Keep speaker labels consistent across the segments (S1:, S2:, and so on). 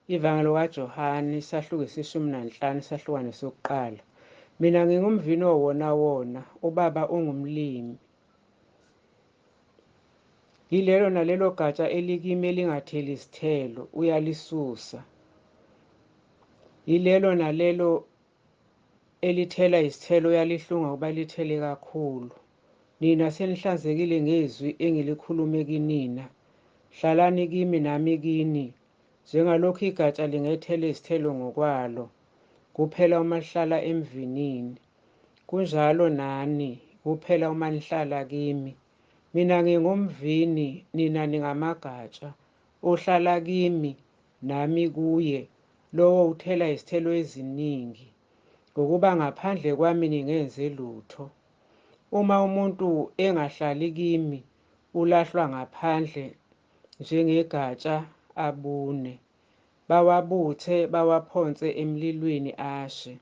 S1: Ivangelo kaJohane, isahluko 15, isahlukwane sokuqala. Mina ngingumvini owona wona, uBaba ungumlimi. Yilelo nalelo gatsha elikimi elingatheli isithelo, uyalisusa. Yilelo nalelo elithela isithelo, uyalihlunga ukuba lithele kakhulu. Nina senihlanzekile ngezwi engilikhulume kinina. Hlalani kimi nami kini. Njengalokhu igatsha lingethele isithelo ngokwalo, kuphela uma lihlala emvinini. Kunjalo nani, kuphela uma nihlala kimi. Mina ngingumvini, nina ningamagatsha. Ohlala kimi, nami kuye, lowo uthela izithelo eziningi, ngokuba ngaphandle kwami ningenze lutho. Uma umuntu engahlali kimi, ulahlwa ngaphandle njengegatsha abune. Bawabuthe bawaphonse emlilweni ashe.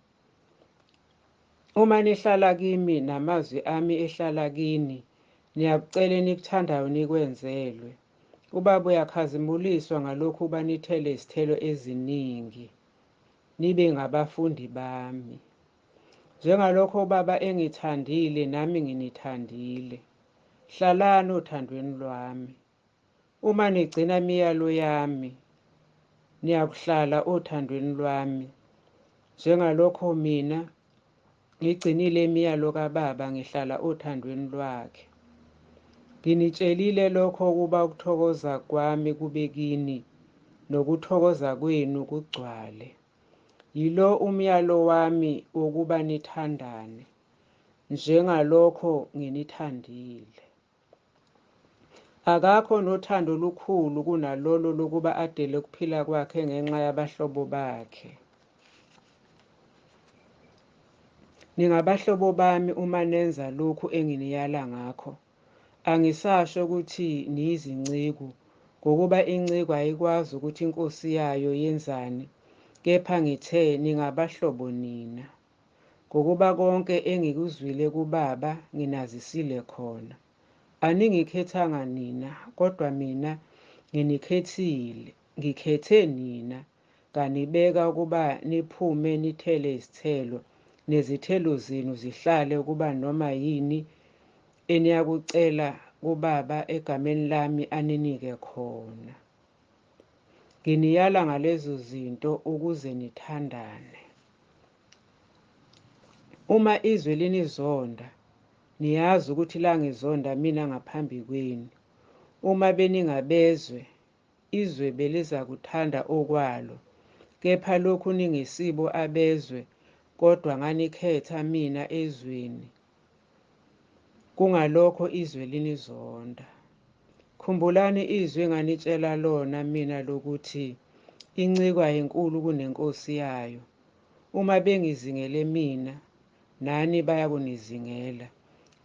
S1: Uma nihlala kimi namazwi ami ehlala kini, niyakucela enikuthandayo nikwenzelwe. UBaba uyakhazimuliswa ngalokhu uba nithele izithelo eziningi, nibe ngabafundi bami. Njengalokho uBaba engithandile, nami nginithandile. Hlalani othandweni lwami. Uma nigcina imiyalo yami, niyakuhlala othandweni lwami. Njengalokho mina ngigcinile imiyalo kaBaba, ngihlala othandweni lwakhe. Nginitshelile lokho ukuba ukuthokoza kwami kube kini, nokuthokoza kwenu kugcwale. Yilo umyalo wami wokuba nithandane, njengalokho nginithandile. Akakho nothando olukhulu kunalolo lokuba adele ukuphila kwakhe ngenxa yabahlobo bakhe. Ningabahlobo bami uma nenza lokhu enginiyala ngakho. Angisasho ukuthi niyizinceku, ngokuba inceku ayikwazi ukuthi inkosi yayo yenzani, kepha ngithe ningabahlobo nina. Ngokuba konke engikuzwile kuBaba nginazisile khona. Aningikhethanga nina, kodwa mina nginikhethile, ngikhethe nina, nganibeka ukuba niphume nithele izithelo, nezithelo zenu zihlale ukuba noma yini eniyakucela kuBaba egameni lami aninike khona. Nginiyala ngalezo zinto ukuze nithandane. Uma izwe linizonda, niyazi ukuthi langizonda mina ngaphambi kwenu. Uma beningabezwe, izwe belizakuthanda okwalo. Kepha lokhu ningesibo abezwe, kodwa nganikhetha mina ezweni. Kungalokho izwe linizonda. Khumbulani izwi enganitshela lona mina lokuthi inceku ayinkulu kunenkosi yayo. Uma bengizingele mina, nani bayakunizingela.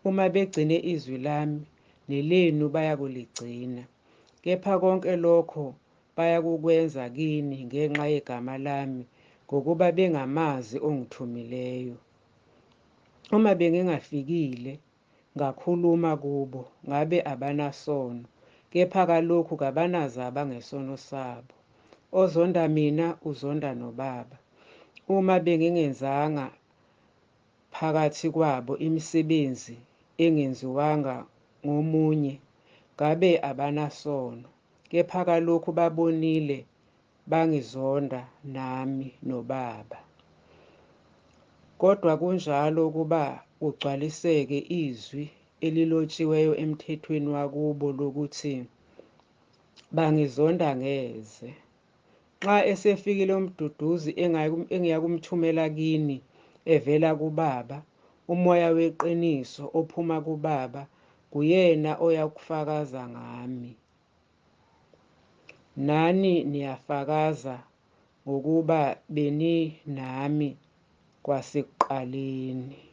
S1: Uma begcine izwi lami, nelenu bayakuligcina. Kepha konke lokho bayakukwenza kini ngenxa yegama lami, ngokuba bengamazi ongithumileyo. Uma bengingafikile ngakhuluma kubo, ngabe abanasono, kepha kalokhu kabanazaba ngesono sabo. Ozonda mina uzonda noBaba. Uma bengingenzanga phakathi kwabo imisebenzi engenziwanga ngomunye, ngabe abanasono. Kepha kalokhu babonile bangizonda nami noBaba. Kodwa kunjalo ukuba kugcwaliseke izwi elilotshiweyo emthethweni wakubo lokuthi bangizonda ngeze. Nxa esefikile uMduduzi engiyakumthumela kini evela kuBaba, uMoya weqiniso ophuma kuBaba, nguyena oyakufakaza ngami. Nani niyafakaza ngokuba beninami kwasekuqaleni.